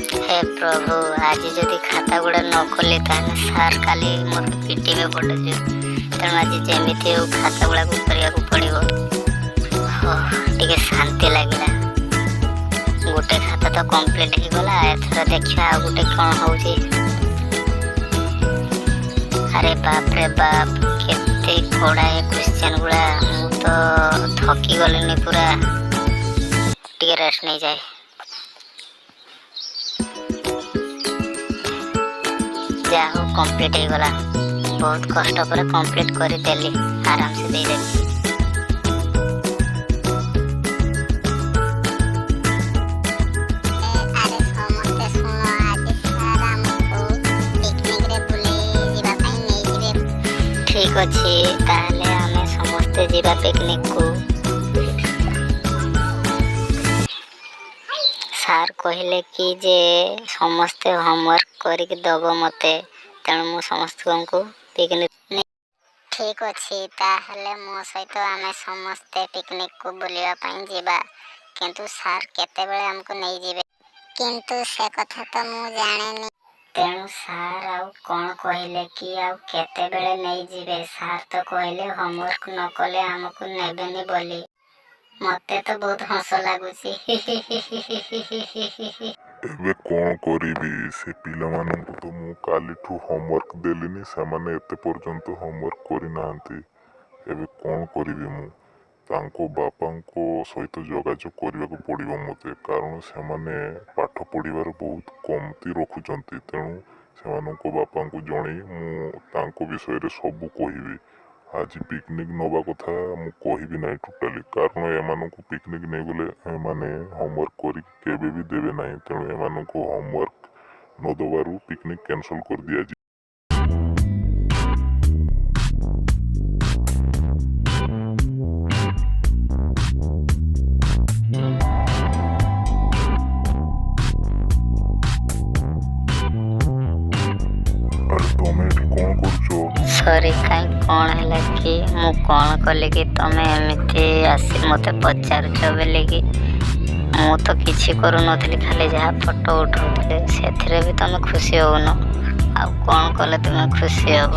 ହେ ପ୍ରଭୁ, ଆଜି ଯଦି ଖାତା ଗୁଡ଼ା ନ କଲି, ତାହେଲେ ସାର୍ କାଲି ମୋତେ ପିଟିବେ ବଡ଼ ଜୋର। ତେଣୁ ଆଜି ଯେମିତି ହେଉ ଖାତା ଗୁଡ଼ାକୁ କରିବାକୁ ପଡ଼ିବ। ହୋ, ଟିକେ ଶାନ୍ତି ଲାଗିଲା। ଗୋଟେ ଖାତା ତ କମ୍ପ୍ଲିଟ୍ ହେଇଗଲା। ଏଥର ଦେଖିବା ଆଉ ଗୋଟେ କ'ଣ ହେଉଛି। ଆରେ ବାପରେ ବାପ, କେତେ କଡ଼ା ଏ କ୍ୱେଶ୍ଚନ୍ ଗୁଡ଼ା! ମୁଁ ତ ଥକି ଗଲିନି ପୁରା। ଟିକେ ରେଷ୍ଟ ନେଇଯାଏ। ଯାହା ହଉ, କମ୍ପ୍ଲିଟ୍ ହେଇଗଲା। ବହୁତ କଷ୍ଟ ପରେ କମ୍ପ୍ଲିଟ୍ କରିଦେଲି। ଆରାମସେ ଦେଇଦେଲି। ଆରେ ସମସ୍ତେ ଶୁଣ, ଆଜି ସାର୍ ଆମକୁ ପିକନିକରେ ବୁଲି ଯିବା ପାଇଁ ନେଇଯିବେ। ଠିକ୍ ଅଛି, ତାହେଲେ ଆମେ ସମସ୍ତେ ଯିବା ପିକନିକକୁ। ସାର୍ କହିଲେ କି ଯେ ସମସ୍ତେ ହୋମୱାର୍କ କରିକି ଦବ ମୋତେ, ତେଣୁ ମୁଁ ସମସ୍ତଙ୍କୁ ପିକନିକ ଠିକ୍ ଅଛି, ତାହେଲେ ମୋ ସହିତ ଆମେ ସମସ୍ତେ ପିକନିକକୁ ବୁଲିବା ପାଇଁ ଯିବା। କିନ୍ତୁ ସାର୍ କେତେବେଳେ ଆମକୁ ନେଇଯିବେ? କିନ୍ତୁ ସେ କଥା ତ ମୁଁ ଜାଣେନି। ତେଣୁ ସାର୍ ଆଉ କ'ଣ କହିଲେ କି ଆଉ କେତେବେଳେ ନେଇଯିବେ? ସାର୍ ତ କହିଲେ ହୋମୱାର୍କ ନ କଲେ ଆମକୁ ନେବେନି ବୋଲି। ମୋତେ ତ ବହୁତ ହସ ଲାଗୁଛି। ଏବେ କ'ଣ କରିବି? ସେ ପିଲାମାନଙ୍କୁ ତ ମୁଁ କାଲିଠୁ ହୋମୱାର୍କ ଦେଲିନି, ସେମାନେ ଏତେ ପର୍ଯ୍ୟନ୍ତ ହୋମୱାର୍କ କରିନାହାନ୍ତି। ଏବେ କ'ଣ କରିବି ମୁଁ? ତାଙ୍କ ବାପାଙ୍କ ସହିତ ଯୋଗାଯୋଗ କରିବାକୁ ପଡ଼ିବ ମୋତେ, କାରଣ ସେମାନେ ପାଠ ପଢ଼ିବାରେ ବହୁତ କମତି ରଖୁଛନ୍ତି। ତେଣୁ ସେମାନଙ୍କ ବାପାଙ୍କୁ ଜଣେଇ ମୁଁ ତାଙ୍କ ବିଷୟରେ ସବୁ କହିବି। ଆଜି ପିକନିକ୍ ନେବା କଥା ମୁଁ କହିବି ନାହିଁ ଟୋଟାଲି, କାରଣ ଏମାନଙ୍କୁ ପିକନିକ୍ ନେଇଗଲେ ଏମାନେ ହୋମୱାର୍କ କରିକି କେବେ ବି ଦେବେ ନାହିଁ। ତେଣୁ ଏମାନଙ୍କୁ ହୋମୱାର୍କ ନ ଦେବାରୁ ପିକନିକ୍ କ୍ୟାନସଲ୍ କରିଦିଆଯିବ। ଆରେ, ତମେ ଏଠି କ'ଣ କରୁଛ? ସରି, କାଇଁ, କ'ଣ ହେଲା କି? ମୁଁ କ'ଣ କଲି କି ତମେ ଏମିତି ଆସି ମୋତେ ପଚାରୁଛ ବୋଲିକି? ମୁଁ ତ କିଛି କରୁନଥିଲି, ଖାଲି ଯାହା ଫଟୋ ଉଠାଉଥିଲି। ସେଥିରେ ବି ତମେ ଖୁସି ହେଉନ, ଆଉ କ'ଣ କଲେ ତୁମେ ଖୁସି ହେବ?